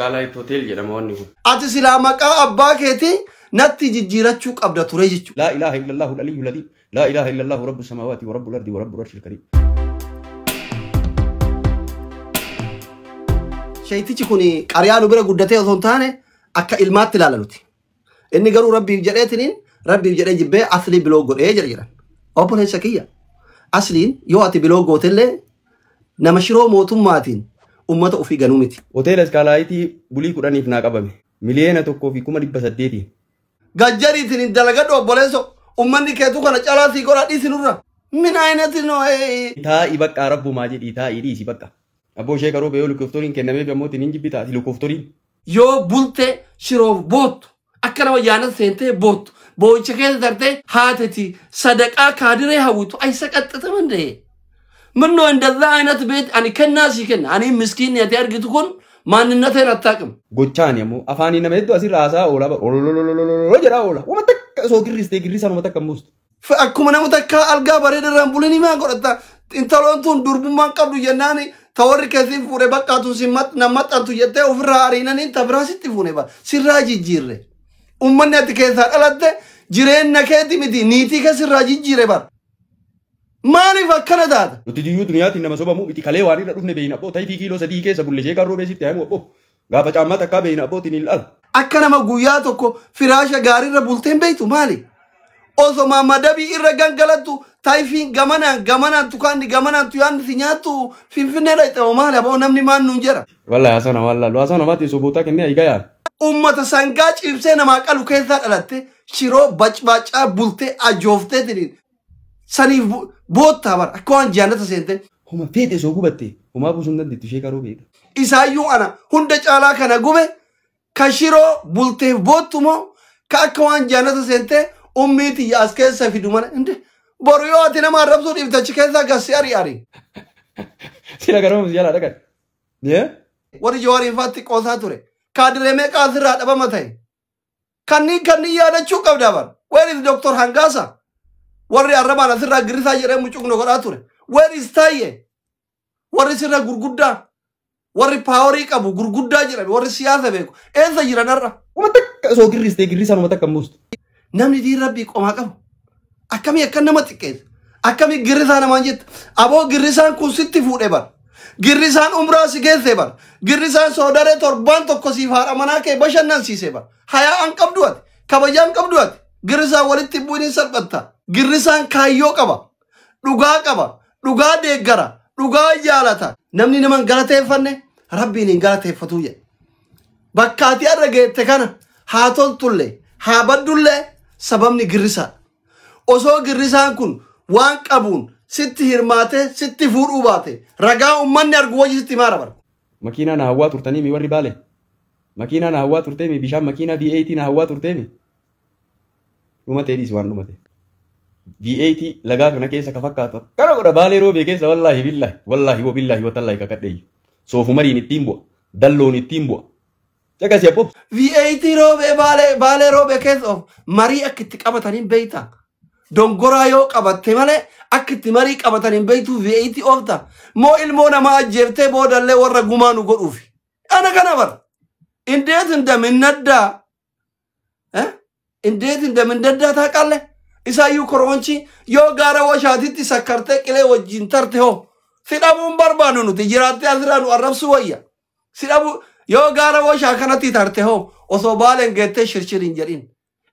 Skylight Hotel jedhama wanni kun. Ati silaa maqaa abbaa keetii natti jijjiirachuu qabda ture jechuudha. Laa ilaaha illallahu al-aliyyul aziim. Laa ilaaha illallahu rabbu samaawaati wa rabbul ardi wa rabbul arshil kariim. Sheeytichi kun qariyaa nu bira guddatee osoo hin taane akka ilmaatti ilaala nuti. Inni garuu rabbiif jedheetiniin rabbiif jedhee jibbee aslii biloo godhee jedha jedhan. Obboleessa kiyya. Asliin yoo ati biloo gootellee nama shiroo mootummaatiin ummata ofii ganuu miti. Hoteela Skylightii bulii 10f naa qabame. 1,800,000. Gajjariitiin hin dalagadhu obboleesso. Ummanni keetu kana calaa sii godhaa dhiisi nurra. Min aynati no Taa'ii bakka rabbumaa jedhii taa'ii dhiisi bakka. Abboo ishee karoo beeyoo lukooftoriin kennameef ammoo hin jibbi taati lukooftoriin. Yoo bulte shiroof boottu akka nama jaanata seentee boottu boo'icha keessa tartee haateti sadaqaa kaadiree hawwitu ay saqaxxata manda'e. ምነው እንደዛ አይነት ቤት ani kennaa sii kenna ani miskiinni ati argitu kun maanninnateen attaaqim. Gochaani ammoo afaanii nama hedduu asirra haasaa oola ololololololo jedhaa oola. Wama takka osoo girristee girrisaan wama takka hin buustu. Akkuma nama takka algaa bareeda irraan bulanii maa godhatta intaloon tun durbummaan qabdu jennaani ta warri keessi fuudhe baqqaatu si maxxantu jettee ofirraa ariinanii ta biraa sitti fuune ba sirraa jijjiirre. Uummanni ati keessaa dhalatte jireenya keeti miti niitii kee sirraa jijjiire bara. Maaliif akkana taata? Nuti jiyyuu duniyaatiin nama sobamu miti kalee waan irra dhufne beeyna abboo tayfii kiiloo 3 keessa bulle ishee karroo beesitti hamu abboo. Gaafa caammaa takkaa beeyna abbootiin hin laala. Akka nama guyyaa tokko firaasha gaariirra bulteen beeytu maali? Osoma madabii irra gangalattu tayfiin gamanaan gamanaan tukaanni gamanaan tuyaanni si nyaattu finfinnee dhaqxe maali aboo namni maan nuun jedha. Wallahi haasaan namaa laalu haasaan namaatti sobootaa kennee ayigaa yaala. Uummata sangaa ciibsee namaa qalu keessaa dhalatte shiroo bacbaacaa bultee ajooftee tiriin saniif boottaa bara akka waan jaannata seente. Homa feete soo gubatte homaa buusuun dandeettu ishee karoo beekta. Isaayyuu ana hunda caalaa kana gube ka shiroo bulteef boottu moo ka akka waan jaannata seente ummii tiyya as keessa fidu mana inde boru yoo ati nama arrabsuu dhiifte achi keessaa gassi ari ari. Sila garuu si jalaa dhaqan. Warri Jawaariin faatti qoosaa ture. Kaadiree meeqa asirraa dhabama ta'e. Kanneen yaadachuu qabda bara. Where is Dr. Hangasa? Warri arrabaan asirraa girrisaa jedhee mucuqno godhaa ture. Where is Taayye? Warri sirra gurguddaa. Warri paaworii qabu gurguddaa jedhame warri siyaasa beeku. Eessa jiran har'a? Wama takka osoo girristee girrisaan wama takka hin buustu. Namni diin rabbii qomaa qabu. Akkamii akka nama xiqqeessa? Akkamii girrisaa namaan jetta? Aboo girrisaan kun sitti fuudhe bara. Girrisaan umraa si geesse bara. Girrisaan soodaree torbaan tokko siif haadha manaa kee bashannansiise bara. Hayaa an qabdu ati. Kabajaan qabdu ati. Girrisaan walitti bu'uun hin salphatta. Girrisaan kaayyoo qaba. Dhugaa qaba. Dhugaa deeggara. Dhugaa jaalata. Namni nama hin galateeffanne rabbiin hin galateeffatu jedhe. Bakka ati har'a geette kana haa toltullee haa baddullee sababni girrisaa. Osoo girrisaan kun waan qabuun sitti hirmaatee sitti fuudhuu baate ragaa uummanni argu wajji sitti himaa bara. Makiinaa na hawwaa turtanii mi warri baale? Makiinaa na hawwaa turtee mi bishaan makiinaa V8 na hawwaa turtee mi? Dhumatee dhiisi waan dhumate. V8 lagaa kana keessa ka fakkaatu akkana godha baalee roobee keessa wallaahi billaahi wallaahi wa billaahi wa tallaahi kakadheeyyu. Soofumariin ittiin bu'a. Dalloon ittiin bu'a. Caqasi abboo. V8 roobee baalee roobee keessa of marii akka itti qabataniin beeyta. Dongoraa yoo qabatte malee akka itti marii qabataniin beeytu V8 oofta. Moo ilmoo namaa ajjeeftee boodallee warra gumaa nu godhuufi. Ana kana bara. Indeet indamin naddaa. Indeet indamin naddaa taaqalle. Isaayyuu koroonchi yoo gaara washaatitti sakkartee qilee wajjin tarte hoo. Si dhabuun barbaannu nuti jiraattee asirraa nu arrabsuu wayya. Si dhabu yoo gaara washaa kanatti tarte hoo osoo baaleen geettee shirshiriin jedhin.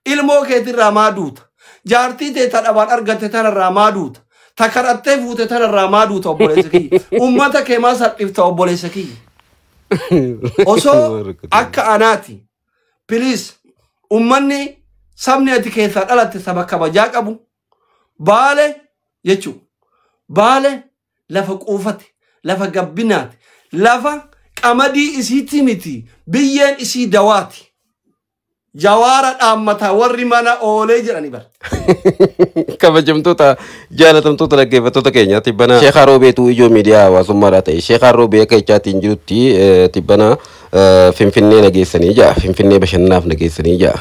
Ilmoo keetirraa maa duuta? Jaartii tee ta dhabaan argatte tanarraa maa duuta? Ta kadhattee fuute tanarraa maa duuta obboleessa kiyya? Uummata kee maa salphifta obboleessa kiyya? Osoo akka anaati. Please uummanni sabni ati keessaa dhalatte saba kabajaa qabu. Baale jechuudha. Baale lafa quufate, lafa gabbinaati, lafa qamadii isiitti miti, biyyeen isii dawaati. Jawaara dhaammataa warri mana oolee jedhani bara. Kabajamtoota jaalatamtoota dhaggeeffattoota keenya tibbana Sheekh Roobeetu ijoo miidiyaa hawaasummaadhaa ta'e Sheekh Roobee akka jechaatiin jirutti tibbana Finfinnee nageessanii ja'a Finfinnee bashannanaaf nageessanii ja'a.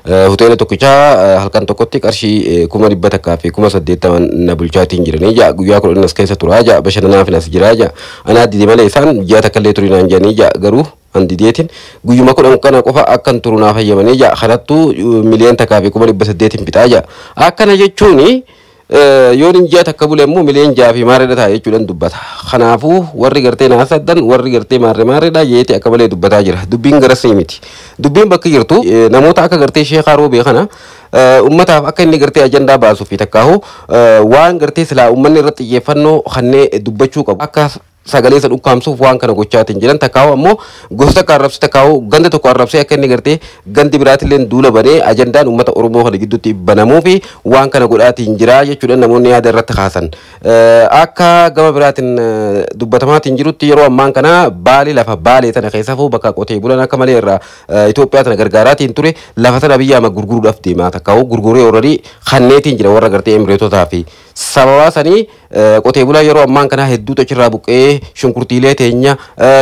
Hoteela tokkichaa halkan tokkotti qarshii 180,000 na bulchaatiin jiranii ja'a. Guyyaa 10 as keessa turaa ja'a. Bashannanaaf as jiraa ja'a. Anaa dide malee isaan ji'a takka illee turinaan jedhanii ja'a. Garuu an dideetiin guyyuma 10 kana qofa akkan turu naaf hayyamanii ja'a. Kanattuu 1,800,000 fixaa ja'a. Akkana jechuuni yoon hin ji'a takka bule immoo 6 miliyoona fi maarreedha ta'a jechuudhaan dubbata. Kanaafuu warri gartee naasaddan warri gartee maarree maarreedha jeete akka malee dubbataa jira. Dubbiin garasii miti. Dubbiin bakki jirtu namoota akka gartee Sheekaa Roobee kana ummataaf akka inni gartee ajandaa baasuu fi takkaahu waan gartee silaa uummanni irratti xiyyeeffannoo kannee dubbachuu qabu. Akka sagalee isa dhukkaamsuuf waan kana gochaatiin jiran takkaahu ammoo gosa takka arrabse takkaahu ganda tokko arrabsee akka inni gartee gandi biraatillee duula banee ajandaan uummata Oromoo kana gidduutti banamuu fi waan kana godhaatiin jira jechuudha namoonni yaada irratti kaasan. Akka gama biraatiin dubbatamaatiin jirutti yeroo ammaan kana Baali lafa Baalee tana keessafuu bakka qotee bulan akka malee irraa Itoophiyaa tana gargaaraatiin ture lafa tana biyya ama gurguruudhaaf deemaa takkaahu gurguree horarii kanneetiin jira warra gartee Emireetotaa fi sababaa sanii qotee bulaa yeroo ammaan kana hedduutu achirraa buqqee shunkurtiilee teenya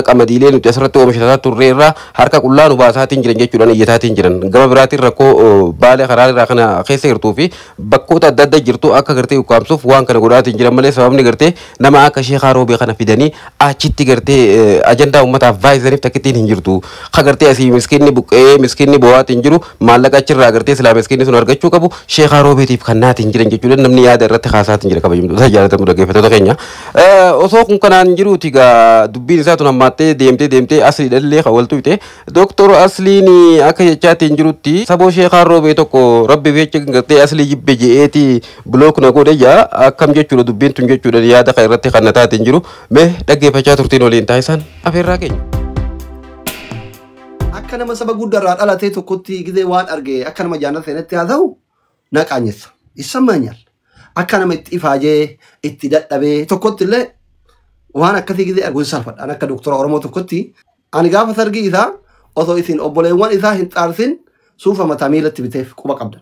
qamadiilee nuti asirratti oomishataa turre irraa harka qullaa nu baasaatiin jiran jechuudhaan iyyataatiin jiran. Gama biraatiin rakkoo Baalee karaa irraa kana keessa jirtuu fi bakkoota adda addaa jirtu akka gartee ukkaamsuuf waan kana godhaatiin jiran malee sababni gartee nama akka Sheekaa Roobee kana fidanii achitti gartee ajandaa uummataaf vaayisaniif takkittiin hin jirtu. Ka gartee asii miskiinni buqqee miskiinni bo'aatiin jiru maallaqa achirraa gartee silaa miskiinni sun argachuu qabu Sheekaa Roobeetiif kannaatiin jiran jechuudhaan namni yaada irratti kaasaatiin jira kabajamtoota jaalatamuu dhaggeeffattoota keenya. Osoo kun kanaan jiruuti gaa dubbiin isaa tun hammaattee deemtee deemtee asliidhallee kan ite Dooktor Asliin akka jechaatiin jirutti saboo Sheekaa Roobee tokko rabbi jecha gartee Aslii jibbe je'eeti block na godhe jaa akkam jechuudha dubbiin tun jechuudha yaada kan irratti kan nataatiin jiru mee dhaggeeffachaa turtiin waliin taasisan afeerraa keenya. Akka nama saba guddaarraa dhalatee tokkotti gizee waan arge akka nama jaannata seenatti haa ta'u na qaanyessa. ይሰማኛል. Akka nama itti ifaajee itti dadhabee tokkotti illee waan akkasii gizee argu hin salphadha. Akka doktora Oromoo tokkotti ani gaafa sargii isaa osoo isin obboleewwan isaa hin xaarsin suufa mataa miilatti biteef quba qabda.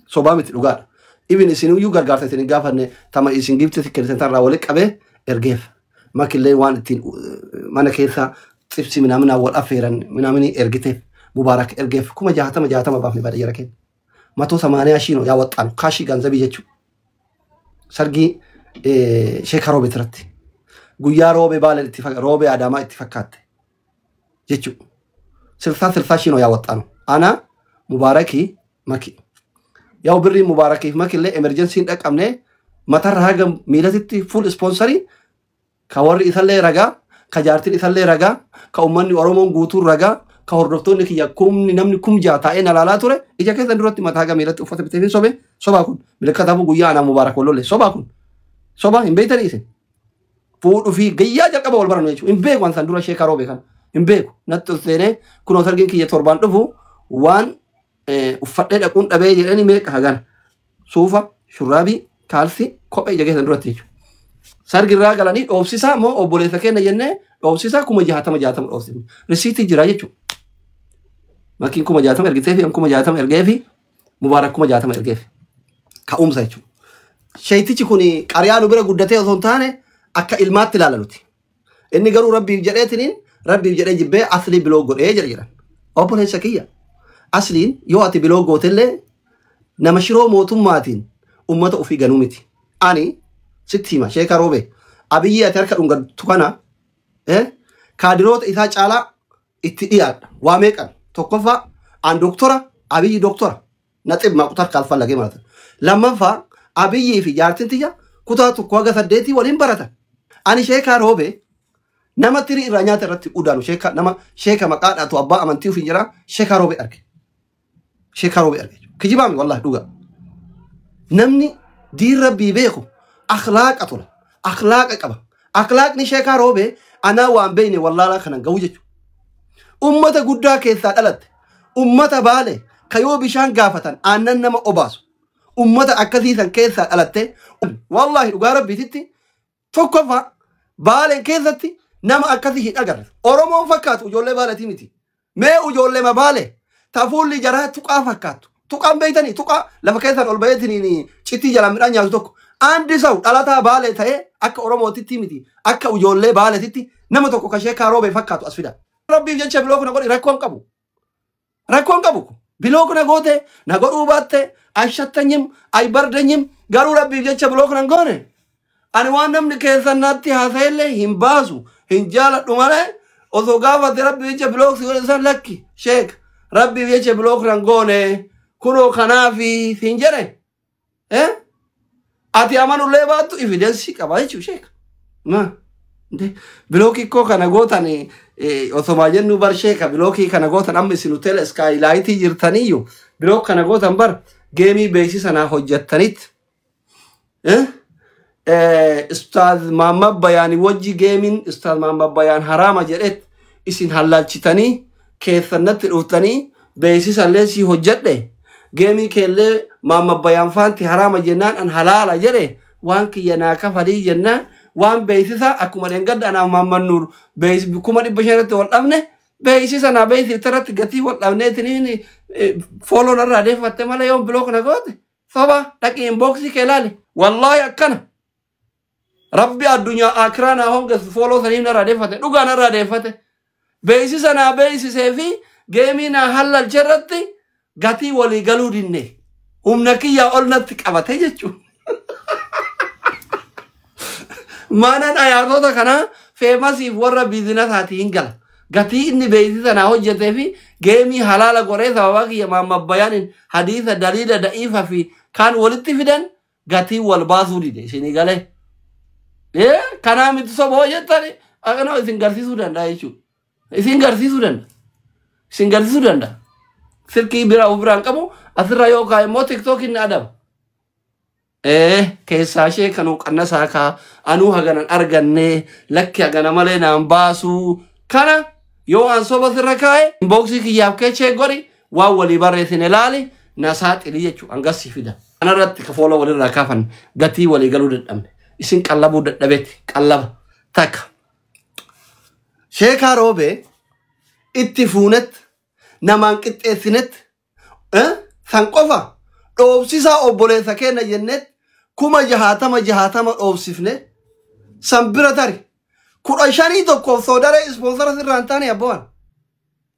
Sobaa miti, dhugaadha. Ibin isin iyyuu gargaarsa isin hin gaafanne tama isin gifti kennitan irraa walitti qabee ergeef. Makillee waan ittiin mana keessa xibsi minaaminaa wal affeeran minaaminii ergiteef Mubaarak ergeef 60,000 60 baafne baadiyyaa keenya. 180 ሺህ ነው ያወጣነው cash ገንዘብ jechuudha. Sargii Sheeka Roobee irratti. Guyyaa Roobee Baale itti Roobee Adaamaa itti fakkaatte jechuudha. 60 60 ሺህ ነው ያወጣነው. Ana Mubaarakii Maki. Yaa'u birrii Mubaarakiif Makillee emergency hin dhaqqabne matarra haga miilatitti full sponsorii ka warri isallee ragaa, ka jaartiin isallee ragaa, ka uummanni Oromoon guutuun ragaa, ka hordoftoonni kiyya kumni namni 6,000 taa'ee na laalaa ture ija keessan duratti mataa haga miilatti uffata bitee hin sobe. Sobaa kun milikkataafuu guyyaa anaa Mubaarak wal sobaa kun soba hin beektanii isin fuudhuu fi gayyaa jalqaba wal barannu jechuudha. Hin beeku, waan san dura Sheekaa Roobee kana hin beeku. Natti ol seenee kunoo sargiin kiyya torbaan dhufu waan uffadhee dhaquun dhabee jedhanii meeqa hagana suufa, shurraabii, kaalsii, kophee ija keessan duratti jechuudha. Sargirraa galanii dhoofsisaa moo obboleessa keenya jennee dhoofsisaa 60,000 60 dhoofsifne. Risiitii jira jechuudha. Makiin 60,000 ergitee fi 60,000 ergee fi Mubaarak 60,000 ergeef. Ka'umsa jechuudha. Sheetichi kun qariyaa nu bira guddatee osoo hin taane akka ilmaatti ilaala nuti. Inni garuu rabbiif jedheetiniin rabbiif jedhee jibbee Aslii block godhee jedha jedhan. Obboleessa kiyya. Asliin yoo ati block gootellee nama shiroo mootummaatiin ummata ofii ganuu miti. Ani sitti hima, Sheeka Roobee. Abiyyi ati harka dhungattu kana kaadiroota isaa caalaa itti dhiyaadha. Waa meeqan? Tokkoffaa an doktora, Abiyyi doktora. ነጥብ መቁጠር ካልፈለገ ማለት ነው። Lammaffaa Abiyyii fi jaartiin tiyya kutaa 1 haga 8 waliin baratan. Ani Sheekaa Roobee nama tirii irraa nyaata irratti udaanu sheeka nama sheeka maqaa dhaatu abbaa amantii ofiin jira Sheekaa Roobee arge. Sheekaa Roobee arge. Kijibaami wallahi dhugaa. Namni diin rabbii beeku akhlaaqa tola. Akhlaaqa qaba. Akhlaaqni Sheekaa Roobee anaa waan beeyne wallaalaa kanan gahu jechuudha. Ummata guddaa keessaa dhalatte. Ummata Baale kayoo bishaan gaafatan aannan nama obaasu. Ummata akkasiisan keessaa dhalatte. Wallaahi dhugaa rabbiititti tokkoffaa Baaleen keessatti nama akkasii hin agarre. Oromoon fakkaatu ijoollee Baaleetii miti. Mee ijoollee ma Baale tafuulli jaraa tuqaa fakkaattu. Tuqaan beeytanii tuqaa lafa keessaan ol baheetiin cittii jalaan midhaan nyaatu tokko. Andi saw dhalataa Baalee ta'ee akka Oromootitti miti akka ijoollee Baaleetitti nama tokko ka Sheekaa Roobee fakkaatu as fida. Rabbiif jecha block na godhi, rakkoon qabu. Rakkoon qabu. Block na goote na godhuu baatte ashattanyim ay bardanyim garuu rabbiif jecha block nan goone. Ani waan namni keessan natti haasa'ellee hin baasu hin jaaladhu malee osoo gaafate rabbiif jecha block si godhe san lakki sheek rabbiif jecha block nan goone kunoo kanaafi siin jedhe. Ati amanullee baattu evidence qaba jechuudha sheek. Ma block koo kana gootan osoma jennu bar sheeka block kana gootan amma isin hoteela Skylight jirtaniyyuu block kana gootan bar game beeksisa naa hojjettanitti. Ustaaz Mahammad Bayaanii wajji gameiin Ustaaz Mahammad Bayaan haraama jedhetti isin hallaalchitanii keessannatti dhuftanii beeksisallee si hojjedhe game keellee Mahammad Bayaan faanti haraama jennaan an halaala jedhe waan kiyya naa kafalii jennaan waan beeksisa akkuma dheengadda anaaf Mahammad Nuur 500,000tti wal dhabne beeksisa naa beeksifte irratti gatii wal dhabneetiniin follow narraa deeffatte malee yoon block na goote soba dhaqii inbox kee ilaali wallaahi akkana. Rabbi addunyaa akiraa naa hongeessu follow saniif narraa deeffate dhugaa narraa deeffate beeksisa naa beeksisee fi game naa hallalche irratti gatii walii galuu dinne humna kiyyaa ol natti qabate jechuudha. Maanan ayaatota kanaa famousiif warra businessaatii hin gala. Gatii inni beeksisa naa hojjetee fi game halaala goree sababa kiyya Mahammad Bayaaniin hadiisa daliila da'iifa fi kaan walitti fidan gatii wal baasuu dide isinii galee. Kanaa miti soba hojjettani akkana isin garsiisuu danda'a jechuudha. Isin garsiisuu danda'a. Isin garsiisuu danda'a. Silkii bira of biraan qabu asirra yoo kaa'e immoo TikTok inni adaba. Keessaa ishee kanuu qannasaa kaa anuu haganan arganne lakki hagana malee naan baasuu kana yoo an soba sirra kaa'e inbox kiyyaaf kee godhi waan walii barreessine ilaali na saaxilii jechuudha hangas si fida. Kanarratti ka follow walirraa kaafan gatii walii galuu dadhabne. Isin qallabuu dadhabeeti qallaba takka. Sheekaa roobee itti fuunet namaan qixxeessinet san qofa dhoobsisaa obboleessa keenya jennet 60,000 60 dhoobsifne san bira tari 15 tokkoof soodaree sponsor sirraan taane abboon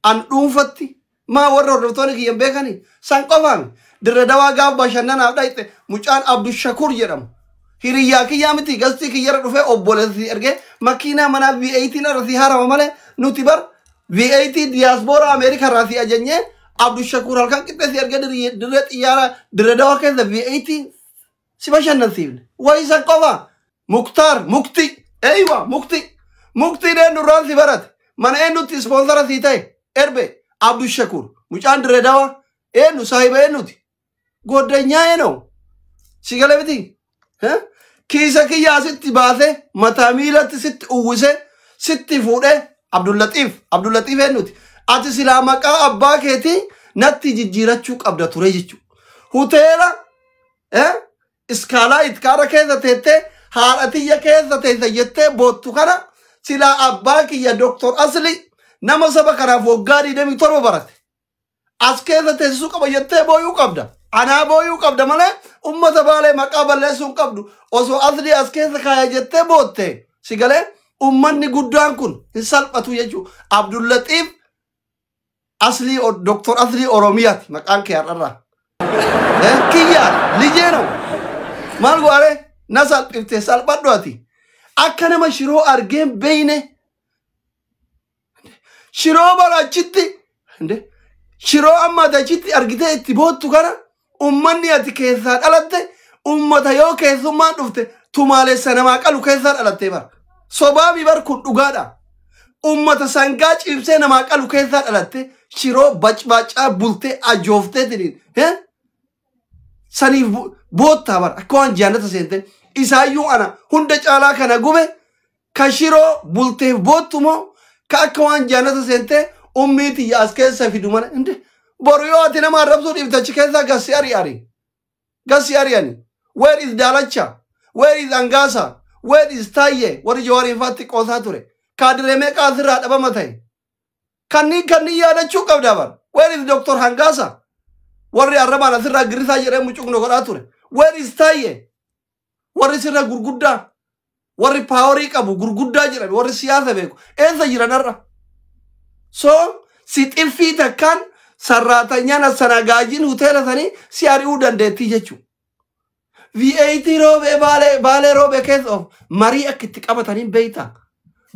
an dhuunfatti maa warra hordoftoonni kiyyan beekanii san qofaan dirre dawaa gaaf bashannanaaf dhayxe mucaan Abdushakur jedhamu hiriyyaa kiyyaa miti gastii kiyyarra dhufee obboleessi ergee makiinaa manaa V8 irra si harama malee nuti bar V8 diyaaspoora Ameerikaa irraa si ajajnee Abdushakur halkan qixxee si ergee dirree xiyyaara dirre dawaa keessa V8 si bashannansiifne. Wayi san qofa Muktaar mukti eeywa mukti muktiin eenyurraan si barate mana eenyutti sponsor si ta'e erbe Abdushakur mucaan dirree dawaa eenyu saahiba eenyuti goddanyaa eenyu si gale miti. Kiisa kiyyaa sitti baase mataa miilatti sitti uwwise sitti fuudhe Abdullatiif Abdullatiif eenyuti ati silaa maqaa abbaa keetii natti jijjiirachuu qabda ture jechuudha. Hoteela Skylight kaara keessa teettee haadha tiyya keessa teessa jettee boottu kana silaa abbaa kiyya Dooktor Asli nama saba kanaaf waggaa 27 barate. As keessa teessisuu qaba jettee booyuu qabda. Anaa booyuu qabda malee ummata baalee maqaa balleessuu hin qabdu. Osoo Asli as keessa kaaya jettee bootte si galee ummanni guddaan kun hin salphatu jechuudha. Abdullatiif Asli Dooktor Asli Oromiyaati maqaan kee har'arraa. Kiyyaa lijee noo maal go'are na salphifte salphadhu ati. Akka nama shiroo argeen beeyne shiroo bara achitti shiroo amma ati achitti argitee itti boottu kana ummanni ati keessaa dhalatte ummata yoo keessummaan dhufte tumaalessa namaa qalu keessaa dhalatte bara. Sobaami bar kun dhugaadha. Ummata sangaa ciibsee namaa qalu keessaa dhalatte shiroo bacbaacaa bultee ajooftee tiniin. Saniif boottaa bara akka waan jaannata seente isaayyuu ana hunda caalaa kana gube ka shiroo bulteef boottu moo ka akka waan jaannata seente ummii tiyya as keessa fidu mana boru yoo ati nama arrabsuu dhiifte achi keessaa gassi ari'ani gassi ari'ani where is Daalacha where is Angaasa where is Taayye warri Jawaariin faatti qoosaa ture kaadiree meeqa asirraa dhabama ta'e kanniin kanniin yaadachuu qabda bara where is Dr. Hangaasa warri arrabaan asirraa girrisaa jedhee mucuqno godhaa ture where is Taayye warri sirra gurguddaa warri power qabu gurguddaa jedhame warri siyaasa beeku eessa jiran har'a so si xiffii takkaan Sarraatanyaan assanagaajiin hoteela sanii si ari'uu dandeettii jechuudha. V8 roobee baalee roobee keessa of marii akka itti qabataniin beeyta.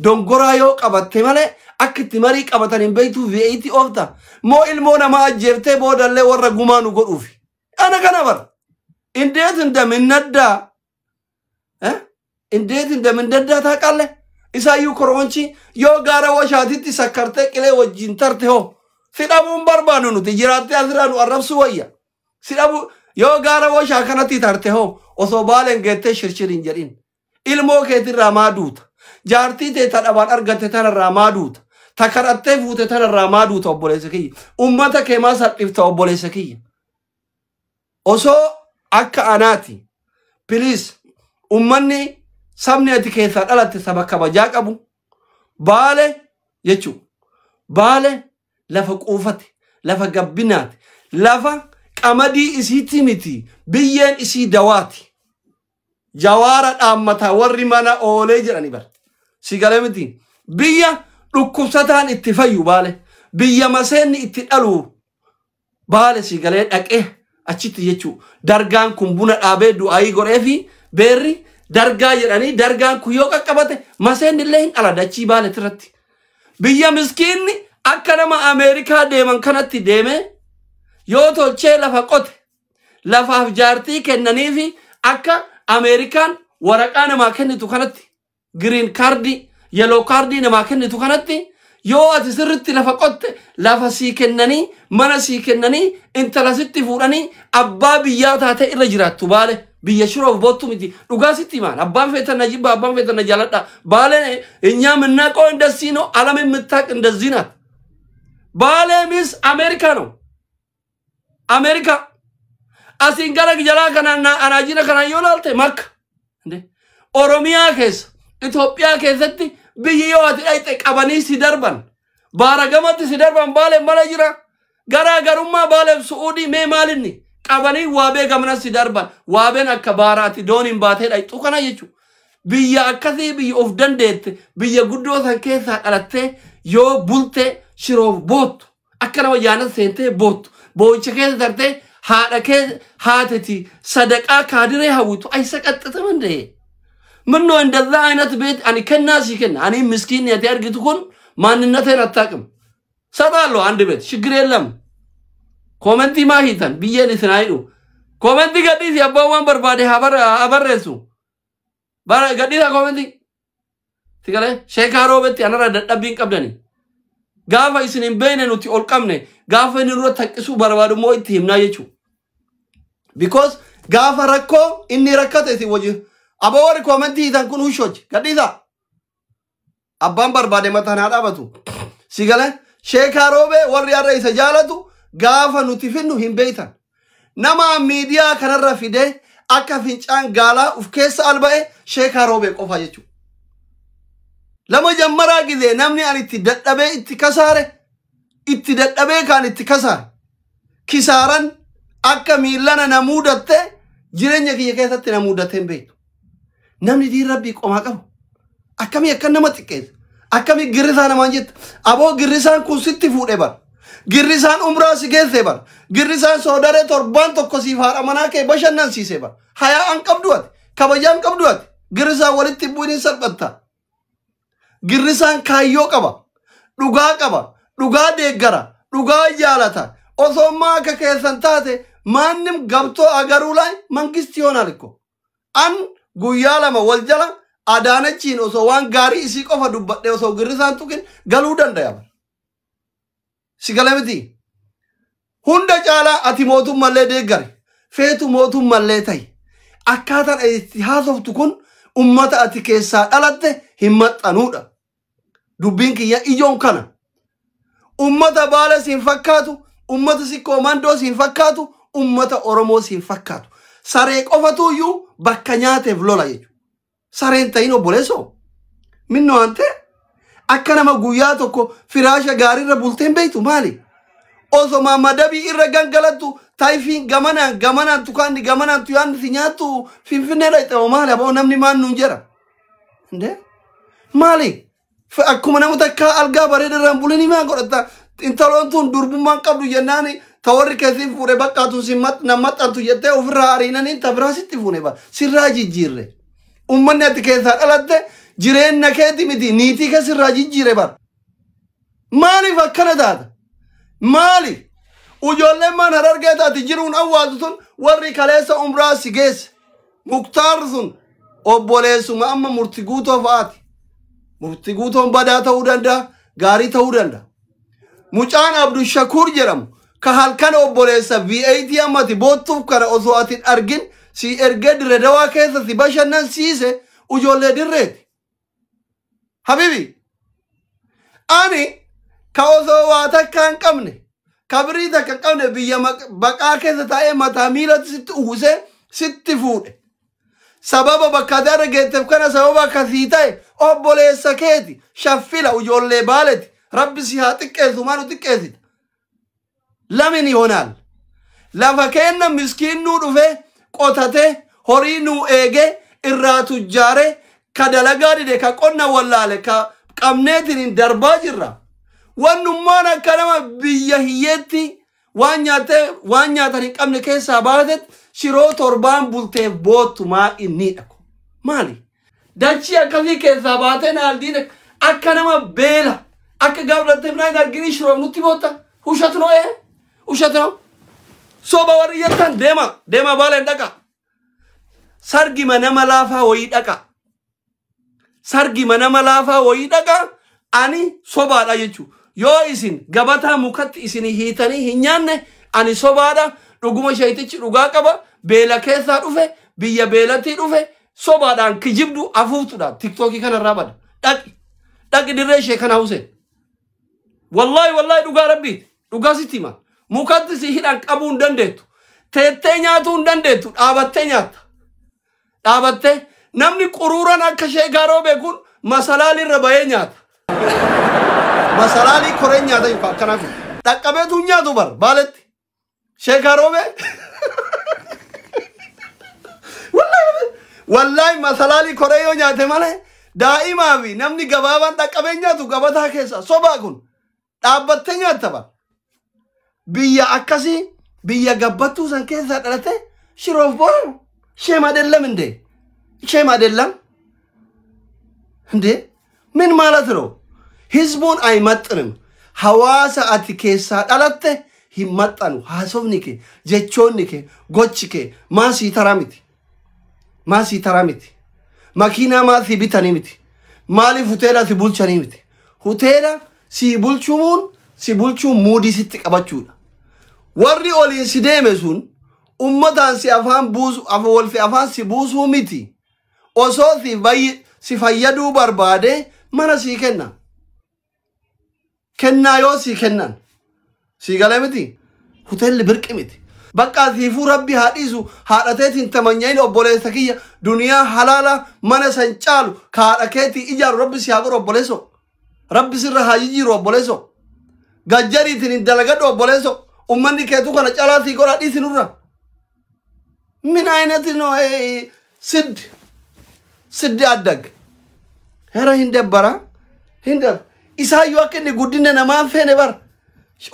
Dongoraa yoo qabatte malee akka itti marii qabataniin beeytu V8 oofta. Moo ilmoo namaa ajjeeftee boodallee warra gumaa nu godhuufi. Ana kana bara. እንዴት እንደምነዳ እንዴት እንደምነዳ ታውቃለህ? ኢሳዩ ኮሮንቺ yoo gaara washaatitti sakkartee qilee wajjin tarte hoo si dhabuun barbaannu nuti jiraattee asirraa nu arrabsu wayya. Si dhabu yoo gaara washaa kanatti tarte hoo osoo baaleen geettee shirshir hin jedhin. Ilmoo keetirraa maa duuta? Jaartii tee ta dhabaan argatte tanarraa maa duuta? Ta kadhattee fuute tanarraa maa duuta obboleessa kiyya? Ummata kee maa salphifta obboleessa kiyya? Osoo akka anaati please ummanni sabni ati keessaa dhalatte saba kabajaa qabu baale jechuu baale lafa quufate lafa gabbinaati lafa qamadii isiitti miti biyyeen isii dawaati jawaara dhaammataa warri mana oolee jedhani bar si galee miti biyya dhukkubsataan itti fayyu baale biyya maseenni itti dhalu baale si galee dhaqee achitti jechuu dargaan kun buna dhaabee du'aayii godhee fi beerri dargaa jedhanii dargaan kun yoo qaqqabate maseenni illee hin dhala dachii baaletti irratti. Biyya miskiinni akka nama Ameerikaa deeman kanatti deemee yoo tolchee lafa qote lafaaf jaartii kennanii fi akka Ameerikaan waraqaa namaa kennitu kanatti green card yellow card namaa kennitu kanatti yoo ati sirritti lafa qotte lafa sii kennanii mana sii kennanii intala sitti fuudhanii abbaa biyyaa taate irra jiraattu baale biyya shiroof boottu miti dhugaa sitti himaan abbaan feetan na jibba abbaan feetan na jaaladha baale እኛ የምናውቀው እንደዚህ ነው። ዓለም የምታውቅ እንደዚህ ናት። ባሌ ሚስ አሜሪካ ነው። አሜሪካ asiin gara jalaa kanaan anaajina kanaan yoo laalte makka Oromiyaa keessa Itoophiyaa keessatti biyyi yoo ati dhayxe qabanii si darban baara gamatti si darban baaleen mala jira garaa garummaa baaleef su'uudii mee maalinni qabanii waabee gamana si darban waabeen akka baaraati dooniin baatee dhayxu kana jechuudha. Biyya akkasii biyya of dandeette biyya guddoo san keessaa dhalattee yoo bultee shiroof boottu akka nama jaanat seentee boottu boo'icha keessa tartee haadha kee haateti sadaqaa kaadiree hawwitu aysa qaxxitama እንደ ምነው እንደዛ አይነት ቤት ani kennaa sii kenna ani ምስኪን ati argitu kun ማንነቴን አታውቅም። ሰጣለሁ አንድ ቤት ችግር የለም። Koomentii maa hiitan biyyeen isin haa hidhu. Koomentii gadhiisi abbaan waan barbaade haa barreessu. Gadhiisa koomentii. Si galee sheekaa roobetti anarra dadhabbii hin qabdani. Gaafa isin hin beekne nuti ol qabne gaafa inni nurra taqqisuu barbaadu immoo itti himnaa jechuudha. Because gaafa rakkoo inni rakkate isin wajjin. Aboo warri koomentii hiitan kun hushoji gadhiisa. Abbaan barbaade mataan haa dhaabatu. Si galee sheekaa roobee warri har'a isa jaalatu gaafa nuti finnu hin beeytan. Nama miidiyaa kanarra fidee akka fincaan gaalaa uf keessa alba'e sheekaa roobee qofa jechuudha. Lama jammaraa gizee namni ani itti dadhabee itti kasaare itti dadhabee kaan itti kasaare kisaaran akka miillana na muudatte jireenya kiyya keessatti na muudatte hin beektu. Namni diin rabbii qomaa qabu akkamii akka nama xiqqeessa akkamii girrisaa namaan jetta aboo girrisaan kun sitti fuudhe bara. Girrisaan umraa si geesse bara. Girrisaan soodaree torbaan tokko siif haadha manaa kee bashannansiise bara. Hayaa an qabdu ati. Kabajaa an qabdu ati. Girrisaan walitti bu'uun hin salphatta. Girrisaan kaayyoo qaba. Dhugaa qaba. Dhugaa deeggara. Dhugaa jaalata. Osoo ammaa akka keessan taate ማንም ገብቶ አገሩ ላይ መንግስት ይሆናል እኮ። An guyyaa lama wal jala Adaanachiin osoo waan gaarii isii qofa dubbadhe osoo girrisaan tuqin galuu danda'a. Si gala miti. Hunda caalaa ati mootummallee deeggare. Feetu mootummallee ta'i. Akkaataan itti haasoftu kun ummata ati keessaa dhalatte hin maxxanuudha. Dubbiin kiyya ijoon kana. Ummata baala siin fakkaatu, ummata sikkoo mandoo siin fakkaatu, ummata Oromoo siin fakkaatu. Saree qofatu iyyuu bakka nyaateef lola jechuudha. Sareen ta'in obboleessoo. Minnoo ante akka nama guyyaa tokko firaasha gaariirra bulteen beektu maali? Osoma madabii irra gangalattu taayifiin gamanaan gamanaan tukaanni gamanaan tuyaan si nyaattu finfinnee dhaqxe maali aboo namni maan nuun jedha. Indee maali? Akkuma nama takkaa algaa bareeda irraan bulanii maa godhatta? Intaloon tun durbummaan qabdu jennaani ta warri keessi fuudhe baqqaatu si nammaxxantu jettee ofirraa ariinanii ta biraa sitti fuune bara. Sirraa jijjiirre. Uummanni ati keessaa dhalatte jireenya keeti miti niitii kee sirraa jijjiire bara. Maaliif akkana taata? Maali? Ijoolleen maan Harargee taati jiruun awwaaltu tun warri kaleessa umraa si geesse. Muktaar sun obboleessuma amma murti guutoo fa'aati. Murti guutoon badaa ta'uu danda'a, gaarii ta'uu danda'a. Mucaan Abdushakuur jedhamu ka halkan obboleessa V8 ammati boottuuf kana osoo ati hin argin si ergee dirre dawaa keessa si bashannansiise ijoollee dirreeti. Habibi, ani ka osoo waa takka hin qabne, ka birii takka hin qabne biyya baqaa keessa taa'ee mataa miilatti sitti uwwisee sitti fuudhe. Sababa bakka ati argeetteef kana sababa akkasii ta'e obboleessa keeti shaffila ijoollee baaleti rabbi si haa xiqqeessu maal nu xiqqeessita. Lamin ይሆናል lafa keenna miskiinnuu dhufe qotate horii nuu eege irraa tujjaare ka dalagaa dide ka qonna wallaale ka qabneetiin darbaa jirra. Wannummaan akka nama biyya hiyyeetti waan nyaatee waan nyaatan hin qabne keessaa baatet shiroo torbaan bulteef boottu maa inni dhaqu. Maali? Dachii akkasii keessaa baatee naaldiin akka nama beela akka gaafdattee biraan hin argini shiroof nutti bootta. Ushat noo ee? Ushat noo? Soba warri jettan deema deema baaleen dhaqa. Sargima nama laafaa wayii dhaqa. Sargima nama laafaa wayii dhaqa. Ani sobaadha jechuudha. Yoo isin gabataa mukatti isin hiitanii hin nyaanne ani sobaadha. Dhuguma sheetichi dhugaa qaba. Beela keessaa dhufe biyya beelatti dhufe sobaadhaan kijibdu afuuftudha. Tiktookii kanarraa bada. Dhaqi dhaqi dirree ishee kana Huseen. Wallaahi wallaahi dhugaa rabbiiti. Dhugaa sitti hima. Mukatti si hidhan qabuu hin dandeettu. Teettee nyaatuu hin dandeettu. Dhaabattee nyaatta. Dhaabattee namni quruuran akka ishee gaaroo beekuun masalaalirra bahee nyaata. Masalaalii koreen nyaata yookaan akkanaa kun. Dhaqqabeetu hin nyaatu bar baaletti. Sheekaa roobee. Wallaahi masalaalii koree yoo nyaate malee daa'imaa fi namni gabaabaan dhaqqabee nyaatu gabataa keessa sobaa kun dhaabbattee nyaatta bar. Biyya akkasii biyya gabbattuu san keessaa dhalate shiroof boonu sheem አይደለም እንዴ? ሼም አይደለም እንዴ? ምን ማለት ነው? ህዝቡን አይመጥንም። Hawaasa ati keessaa dhalatte hin maxxanu. Haasofni kee, jechoonni kee, gochi kee maasii taraa miti. Maasii taraa miti. Makiinaa maasii bitanii miti. Maaliif hoteela si bulchanii miti. Hoteela si bulchuun si bulchuun muudii sitti qabachuudha. Warri oliin si deeme sun ummataan si afaan buusu wal si afaan si buusuu miti. Osoo si fayyaduu barbaade mana sii kenna. Kennaa yoo sii kennan sii galee miti. Hoteelli birqi miti. Bakka siifuu rabbi haa dhiisu haadhateetiin tamanyayin obboleessa kiyya duniyaa halaala mana san caalu ka haadha keetii ijaaru rabbi si haa godhu obboleesso. Rabbi sirra haa jijjiiru obboleesso. Gajjariitiin hin dalagadhu obboleesso. Ummanni keetuu kana calaa sii godhaa dhiisi nurra. ምን አይነት ነው ይሄ? ስድ ስድ አደግ ኧረ hin dabbara hin isaayyuu akka inni guddina namaan feene bar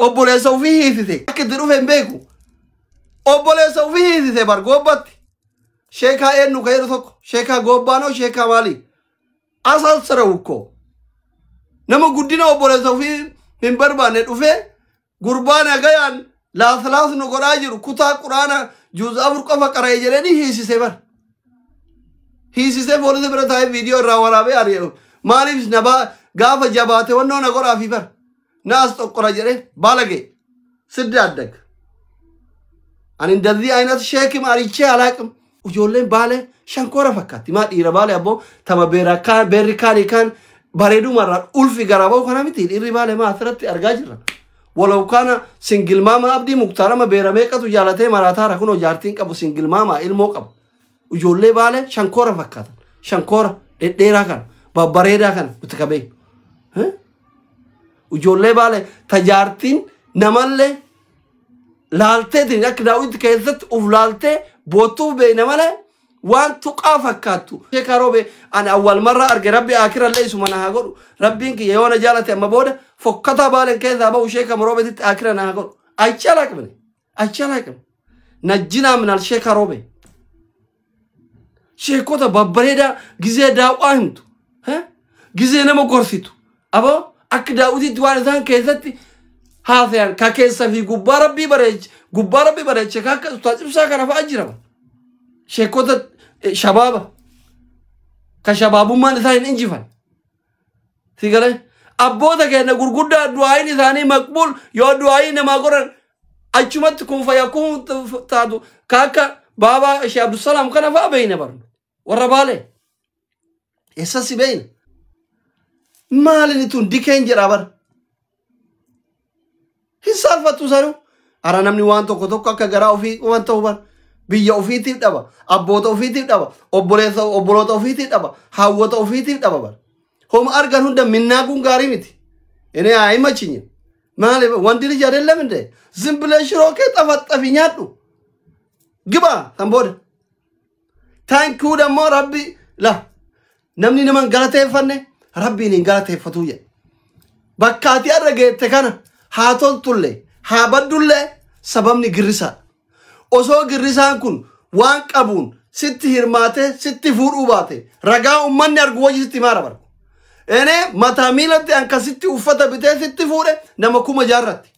obboleessa ofii hiisise akka itti dhufe hin beeku obboleessa ofii hiisise bar goobbatti sheekaa eenyu ka jedhu tokko sheekaa goobbaanoo sheekaa maalii asaasarawu እኮ nama guddina obboleessa ofii hin barbaanne dhufee gurbaa nagayaan laaslaas nu godhaa jiru kutaa quraana juuz afur qofa qara'e jedhanii hiisise bar. Hiisisee poolisa bira taa'ee viidiyoo irraa waraabee ari'e. Maaliif na gaafa jabaate wannoo na godhaafi bar. Na as xoqqora jedhee baalage ስድ አደግ ani እንደዚህ አይነት ሼክም አሪቼ አላቅም። Ijoolleen baale shankoora fakkaatti. Maa dhiira baale abboo tama beerri kaanii kaan bareedumarraa ulfi garaa ba'u kana miti dhiirri baale maa asirratti argaa jirra. Walau kana single mama abdii muktaarama beera meeqatu jaalatee maraataara kunoo jaartiin qabu single mama ilmoo qabu. Ijoollee baale shankoora fakkaatan. Shankoora dhedheeraa kana babbareedaa kana nuti qabee. Ijoollee baale tajaartiin namallee laalteetiin akka daawwitti keessatti uf laaltee boottuuf beeyna malee waan tuqaa fakkaattu. Sheekaa roobee ani awwal marraa arge rabbi akirallee isuma na haa godhu. Rabbiin kiyya yoo na jaalate amma booda Fokkataa Baaleen keessaa bahu sheeka Roobeetitti akira naa godhu. Achi alaaqmne. Achi alaaqmne. Najjinaa minal sheeka Roobee. Sheekota babbareedaa gizee daawwaa himtu. Gizee nama gorsitu. Aboo akka daawwitiitti waan isaan keessatti haasayan ka keessa fi gubbaa rabbii bareeche gubbaa rabbii bareeche ka akka ustaas ibsaa kana fa'aa jira. Sheekota shabaaba ka shabaabummaan isaa hin injifan. Si galee abboota keenya gurguddaa du'aayin isaanii maqbuul yoo du'aayii namaa godhan achumatti kun fayyakuun taatu ka akka baabaa ishee Abdusalaam kana fa'aa beeyna barnu. Warra Baalee. Eessas beeyna? Maalini tun dikeen jedhaa bara. Hin saalfattu sanuu. Ara namni waan tokko tokko akka garaa ofii waan ta'u bara. Biyya ofiitiif dhaba. Abboota ofiitiif dhaba. Obboleessa obboloota ofiitiif dhaba. Haawwota ofiitiif dhaba bara. Homa argan hunda minnaaguun gaarii miti. Inni haa himachinye. Maali wanti lija አይደለም እንዴ? ዝም ብለህ ሽሮ ከጠፈጠፊ nyaadhu. ግባ san booda. Thank you ደግሞ rabbi la namni nama hin galateeffanne rabbiin hin galateeffatu jedhe. Bakka ati har'a geette kana haa toltullee haa baddullee sababni girrisaadha. Osoo girrisaan kun waan qabuun sitti hirmaatee sitti fuudhuu baate ragaa uummanni argu wajji sitti himaara bara. Ene mataa miilatti akkasitti uffata bitee sitti fuudhe nama 6000tti.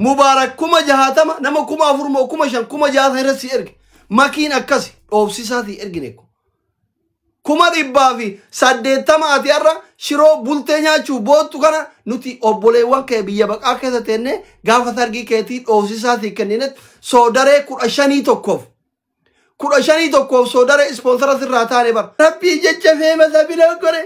Mubaarak 60,000 nama 4,000 moo 5,000 6,000 irratti si erge. Makiin akkasi dhoofsisaa si ergine ko. 180,000 ati har'a shiroo bultee nyaachuu boottu kana nuti obboleewwan kee biyya baqaa keessa teennee gaafa sargii keetii dhoofsisaa si kenninetti soodaree 15 tokkoof. 15 tokkoof soodaree ispoonsara sirraa taane bara. Rabbii jecha feemasa block godhe.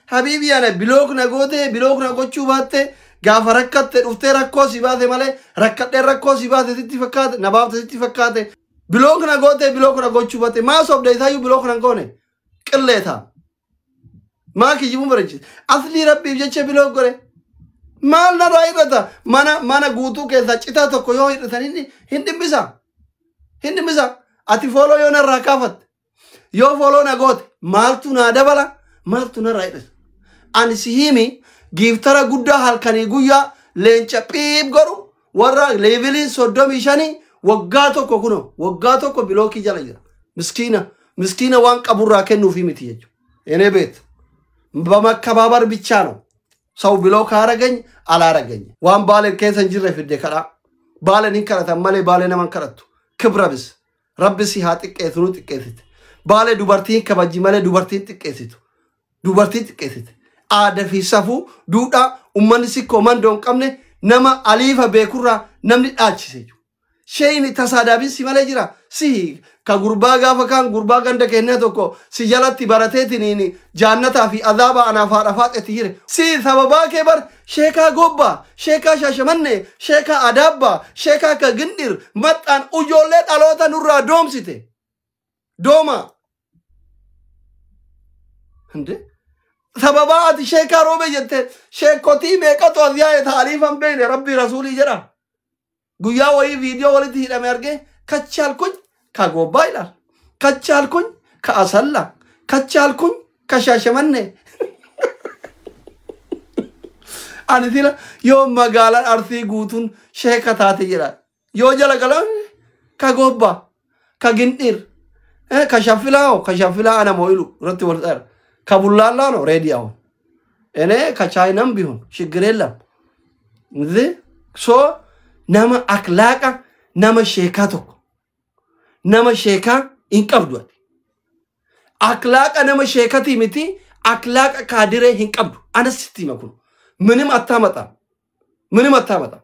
Habiibi ana block na goote block na gochuu baatte gaafa rakkatte dhuftee rakkoo si baase malee rakkadhee rakkoo si baase sitti fakkaate na baafte sitti fakkaate. Block na goote block na gochuu baatte maa sobde isaayyuu block na goone. Qilleeta. Maa kijibuun bareechise. Aslii rabbiif jecha block godhe. Maal narraa hir'ata? Mana guutuu keessaa citaa tokko yoo hir'atan hin dhimmisa. Hin dhimmisa. Ati follow yoo narraa kaafatte. Yoo follow na goote maaltu naa dabala? Maaltu narraa hir'isa? Ani si himi giiftara guddaa halkanii guyyaa leenca phiib godhu warra leeviliin 35 waggaa tokko kunoo waggaa tokko bilookii jala jira. Miskiina. Miskiina waan qaburraa kennuufi miti jechuudha. Enee beektu. በመከባበር ብቻ ነው ሰው ብሎ ካረገኝ አላረገኝ። waan Baaleen keessa hin jirre fidde kadhaa. Baaleen hin kadhatan malee Baalee nama hin kadhattu. Kibra bis. Rabbi si haa xiqqeessu nu xiqqeessite. Baalee dubartiin kabajji malee dubartiin xiqqeessitu. Dubartiin xiqqeessite. Aadaa fi safuu duudhaa uummanni sikkoo mandoo hin qabne nama aliifa beekurraa namni dhaachise jechuudha. Sheeyni tasaadaabin si malee jira. Si ka gurbaa gaafa kaan gurbaa ganda kennee tokko si jalatti barateetiniin jaannataa fi azaabaa anaaf haadha faaxetti jire. Si sababaa kee bar sheekaa Gobbaa, sheekaa Shaashamannee, sheekaa Adaabbaa, sheekaa ka Gindir maxxaan ijoollee dhaloota nurraa doomsite. Dooma. Hinde? Sababaa ati sheekaa Roobee jette sheekotii meeqatu as yaa'e taaliifan beene rabbii rasuulii jedha. Guyyaa wayii viidiyoo walitti hidhame argee kachaalkuኝ ከጎባ ይላል፣ ከቻልኩኝ ከአሰላ፣ ከቻልኩኝ ከሻሸመኔ። Ani sila yoo magaalaan Arsii guutuun sheeka taate jedha. Yoo jala galan ka Gobbaa, ka Gindhir, ka Shaffilaa hoo ka Shaffilaa ana moo ilu irratti wal xaara. Ka Bullaallaa noo reedi ahun. Ene ka Chaayinaan bihun shigir የለም. So nama aklaaqa nama sheekaa tokko nama sheekaa hin qabdu ati. Aklaaqa nama sheekatii miti aklaaqa kaadiree hin qabdu. Anas sitti hima kun. ምንም አታመጣም። ምንም አታመጣም።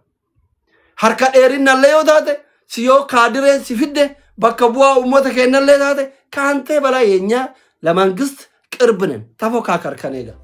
Harka dheerinnallee yoo taate si yoo kaadireen si fidde bakka bu'aa uummata keenyallee taate ከአንተ በላይ የኛ ለመንግስት ቅርብ ነን። ተፎካከር ከኔ ጋር።